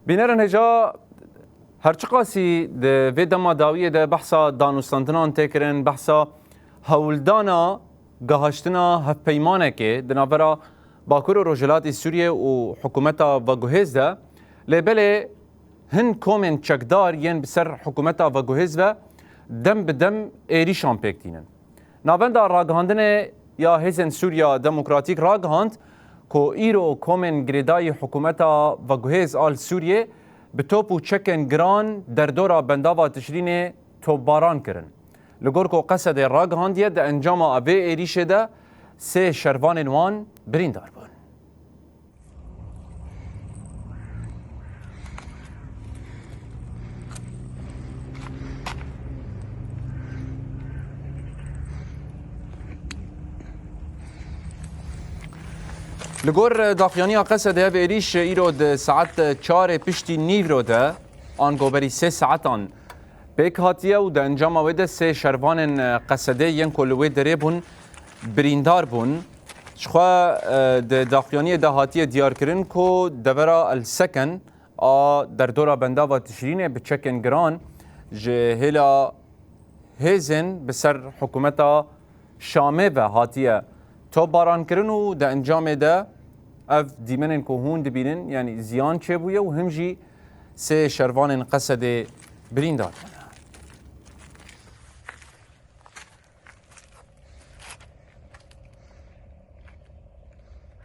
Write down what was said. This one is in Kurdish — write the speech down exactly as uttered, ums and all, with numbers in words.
Bînerin hêja, her çiqasî di vê dema dawiyê de behsa danûstandinan tê kirin, behsa hewldana gihaştina hevpeymanekê di navbera Bakur û Rojhilatê Sûriyê û hikûmeta veguhêz de, lê belê hin komên çekdar yên bi ser hikûmeta veguhêz ve dem bi dem êrîşan pêk tînin. Navenda ragihandinê ya Hêzên Sûriya Demokratîk ragihand ku îro komên girêdayî hikûmeta veguhêz a li Sûriyê bi top û çekên giran derdora bendava Tişrînê topbaran kirin. Li gor ku Qesedê ragihandiye, di encama vê êrîşê de sê şervanên wan birîndar bûn. Li gor daxuyaniya Qesedê, ev êrîş îro di saet çarê piştî nîvro de, ango berî sê saetan pêk hatiye û di encama wê de sê şervanên Qesedê yên ku li wê derê bûn, birîndar bûn. Jixwe, e, di daxuyaniyê de hatiye diyarkirin ku devera El Seken a derdora bendava Tişrînê bi çekên giran ji hêla hêzên bi ser hikûmeta Şamê ve hatiye topbarankirin û di encamê de ev dîmenên ku hûn dibînin, yanî ziyan çêbûye û him jî sê şervanên Qesedê birîndar bûn.